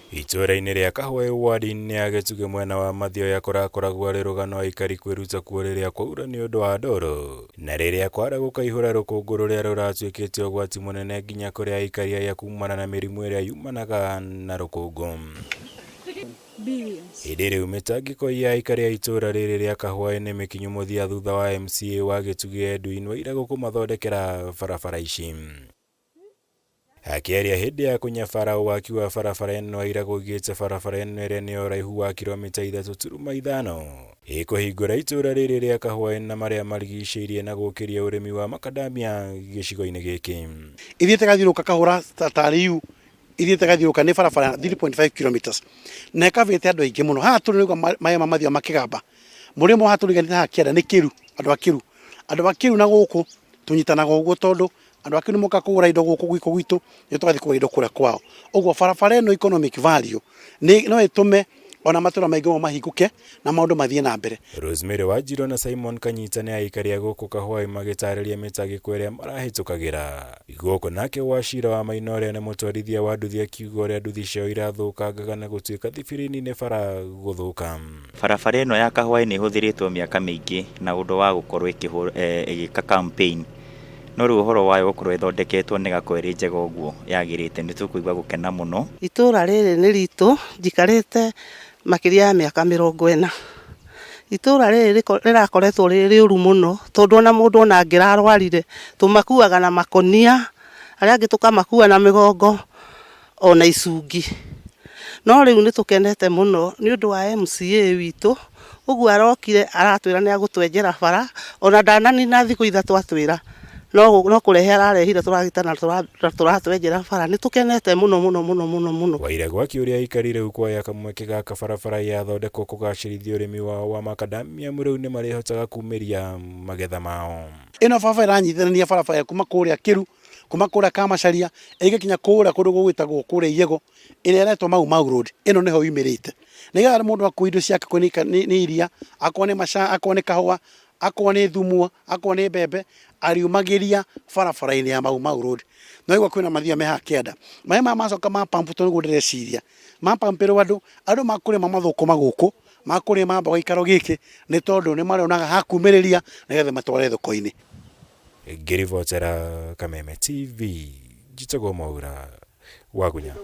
Itũũra-inĩ rĩa Kahũĩ ward-inĩ ya Gĩtugĩ mwena wa Mathioya kũrakoragwo arĩ rũgano aikari kwĩruta kuo rĩrĩa kwaura nĩ ũndũ wa ndoro na rĩrĩa kwara gũkaihũra rũkũngũ rũrĩa rũratuĩkĩte ũgwati mũnene nginya kũrĩ aikari aya kumana na mĩrimũ ĩrĩa yumanaga na rũkũngũ. Hĩndĩ rĩu mĩtangĩko ya aikari a itũũra rĩrĩ rĩa Kahũaĩ nĩ mĩkinyu mũthia thutha wa MCA wa Gĩtugĩ Edwin Wairagũ kũmathondekera barabara ici. Akĩaria hĩndĩ ya kũnyabara waki wa barabara ĩno Wairagũ augĩte barabara ĩno ĩrĩa nĩ ya ũraihu wa kiromita 3.5 ĩkũhingũra itũũra rĩrĩ rĩa Kahũaĩ na marĩa marigicĩirie na gũkĩria ũrĩmi wa makadamia gĩcigo-inĩ gĩkĩ. Ithiĩte gathiũrũrũka kahũra ta riu ithiĩte gathiũrũrũka nĩ barabara 3.5 kilometers na ĩkabĩte andũ aingĩ mũno. Haha tũrĩ nĩguo maĩ ma mathiaga makĩgamba. Mũrĩmo haha tũriganĩte haha kĩanda nĩ Kĩru, andũ a Kĩru. Andũ a Kĩru na gũkũ tũnyitanaga ũguo tondũ andũ a Kĩru nĩ mokaga kũgũra indo gũkũ gwitũ gwitũ, ithuĩ tũgathiĩ kũgũra indo kũrĩa kwao. Ũguo barabara ĩno economic value no ĩtũme ona matũra maingĩ mũno mahingũke na maũndũ mathiĩ na mbere. Rosemary Wanjiru na Simon Kanyita nĩ aikari a gũkũ Kahũaĩ magĩtarĩria mĩtangĩko ĩrĩa marahĩtũkagĩra. Gũkũ nake Wachira wa Maina ũrĩa nĩ mũtwarithia wa nduthi akiuga ũrĩa nduthi ciao irathũkangaga na gũtuĩka thibirini nĩ bara gũthũka. Barabara ĩno ya Kahũaĩ nĩ ĩhũthĩrĩtwo mĩaka mĩingĩ na ũndũ wa gũkorwo ĩgĩka campaign. No rĩu ũhoro wayo gũkorwo ĩthondeketwo na ĩgakorwo ĩrĩ njega ũguo yagĩrĩte nĩ tũkũigua gũkena mũno. Itũũra rĩrĩ nĩ ritũ, njikarĩte makĩria ya mĩaka 40. Itũũra rĩrĩ rĩrakoretwo rĩ rĩũru mũno, tondũ ona mũndũ ona angĩrarwarire, tũmakuaga na makũnia, arĩa angĩ tũkamakua na mĩgongo, ona icungi. No rĩu nĩ tũkenete mũno nĩ ũndũ wa MCA witũ, ũguo arokire aratwĩra nĩ egũtwenjera bara, ona ndananina thikũ 3 atwĩra, no kũrehe ararehire tũragita na tũratwenjera bara. Nĩ tũkenete mũno mũno mũno mũno mũno. Wairagũ akĩũria aikari rĩu kuoya kamweke gaka barabara yathondekwo kũgacĩrithia ũrĩmi wao wa makadamia amu rĩu nĩmarĩhotaga kumĩria magetha mao. Ĩno barabara ĩranyitithania barabara ya kuma kũrĩa Kĩru kuma kũrĩa Kamacharia ĩgĩkinya kũrĩa kũndũ gũgwĩtagwo kũrĩa Iyego ĩrĩa ĩretwo Mau Mau Road ĩno nĩho yumĩrĩte nĩgetha mũndũ akue indo ciake nĩ iria akorwo nĩ macani akorwo nĩ kahũa akorwo nĩ thumu akorwo nĩ mbembe ariumagĩria barabara-inĩ ya Mau Mau Road no igua kwĩna mathia me haha kĩanda maĩ maya macoka ma pump tondũ nĩguo ndĩreciria ma pumpĩrwo andũ andũ makũrĩma mathũkũma gũkũ makũrĩma mboga gĩikaro gĩkĩ nĩ tondũ nĩ marĩonaga ha kumĩrĩria nĩgetha matware thoko-inĩ. Ngĩribotera Kameme TV, njĩtagwo Mwaura Wagunya.